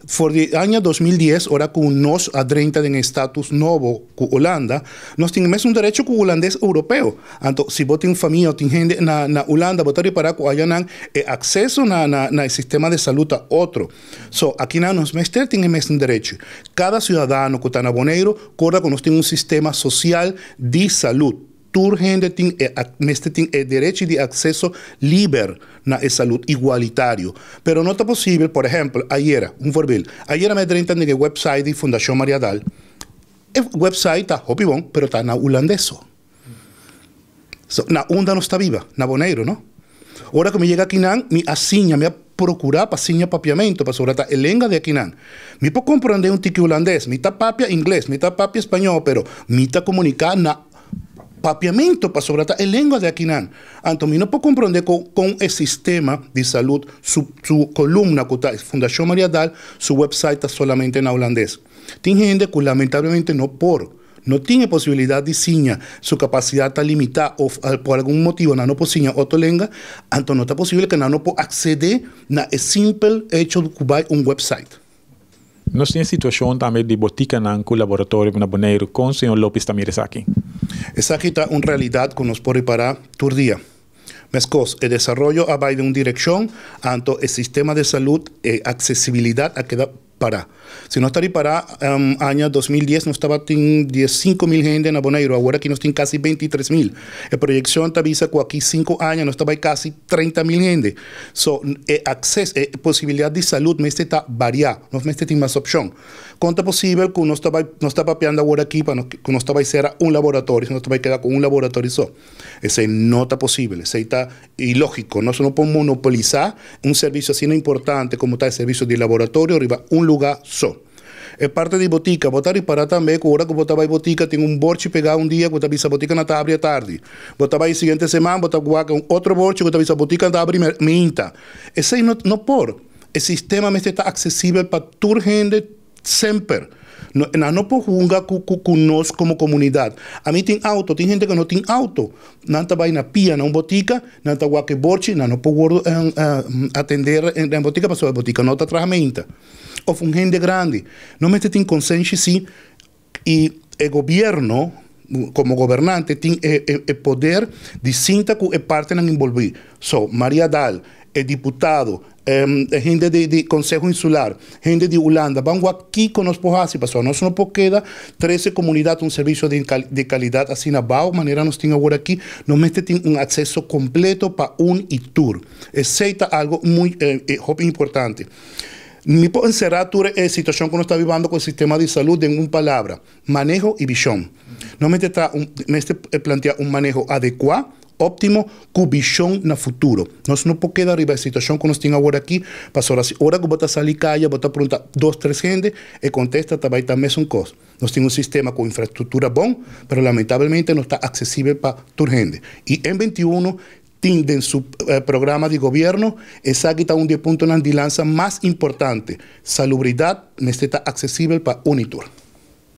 For di aña 2010, ora ku nos a drenta den status nobo ku Hulanda, nos tin mesun derecho ku hulandes europeo. Anto, si bo tin famia, tin hende na Hulanda, bo ta ripará ku ayanan e akseso na sistema di salú ta otro. So, aki nos mester tin e mesun derecho. Kada siudadano ku ta na Boneiru, kòrda ku nos tin un sistema sosial di salú. Tur hende mester tin e derecho di akseso liber na salú igualitario. Pero no ta posibel, por ehèmpel, ayera, un voorbeeld. Ayera mi a drenta na e website di Fundashon Mariadal. E website ta hopi bon, pero ta na hulandes. So, na unda nos ta biba, na Boneiru, no? Ora ku mi yega akinan, mi a siña, mi a prokurá pa siña papiamento, pasobra ta e lenga di akinan. Mi por komprondé un tiki hulandes, mi ta papia ingles, mi ta papia spañó, pero mi ta komuniká na papiamento, pasobra ta e lenga di akinan. Anto, mi no por komprondé ku e sistema di salú, su kolumna, ku ta Fundashon Mariadal, su website ta solamente na hulandes. Tin hende ku lamentablemente no tin posibilidat di siña, su kapasidat ta limitá òf pa algun motibu no por siña otro lenga, anto no ta posibel ku no por aksedé na e simpel hecho di bai un website. Nos tin situashon tambe di botikanan ku laboratorio na Boneiru. Kon señor Lopez ta mira esaki? Esaki ta un realidat ku nos por ripará tur dia. Meskos, e desaroyo a bai den un direkshon, anto e sistema di salú i aksesibilidat a keda pará. Si nos ta ripará, aña 2010 nos tabatin 15 mil hende na Boneiru, awor aki nos tin kasi 23 mil. E proyekshon ta bisa ku aki 5 aña nos ta bai kasi 30 mil hende. So, e akseso, e posibilidat di salú mester ta variá, nos mester tin mas opshon. Kon ta posibel ku nos ta papiando awor aki pa ku nos ta bai sera un laboratorio, nos ta bai keda ku un laboratorio so. Esei no ta posibel, esei ta ilógiko. Nos no por monopolisá un servisio asina importante komo ta e servisio di laboratorio riba un lugá so. E parti di botika, bo ta ripará tambe ku ora ku bo ta bai botika tin un borchi pegá un dia ku ta bisa botika no ta habri atardi. Bo ta bai siguiente siman, bo ta wak un otro borchi ku ta bisa botika ta habri mainta. Esei no por. E sistema mester ta aksesibel pa tur hende semper. No, no por hunga ku nos komo komunidat. Ami tin outo, tin hende ku no tin outo. Nan ta bai na pia na un botika, nan ta wak e borchi, nan no por atendé na botika pasobra e botika no ta traha mainta. Òf un hende grandi. Nos mester tin konsenshi si i e gobièrnu komo gobernante tin e poder di sinta ku e partinan envolví. So, Mariadal, e diputado, hende di Konseho Insular, hende di Hulanda, ban wak kiko nos por hasi, pasobra nos no por keda trese komunidat un servisio di kalidat asina abou manera nos tin awor aki, nos mester tin un akseso kompleto pa un i tur. Esei ta algu muy hopi importante. Mi por enserá tur e situashon ku nos ta bibando ku e sistema di salú den un palabra: maneho i vishon. Nos mester planteá un maneho adekuá, óptimo, ku vishon na futuro. Nos no por keda riba e situashon ku nos tin awor aki, pasobra si ora ku bo ta sali kaya, bo ta preguntá dos, tres hende, e kontesta ta bai ta mesun kos. Nos tin un sistema ku infrastruktura bon, pero lamentablemente no ta aksesibel pa tur hende. I M21 tin den su programa di gobièrnu, esaki ta un di e puntonan di lansa mas importante. Salubridat mester ta aksesibel pa un i tur.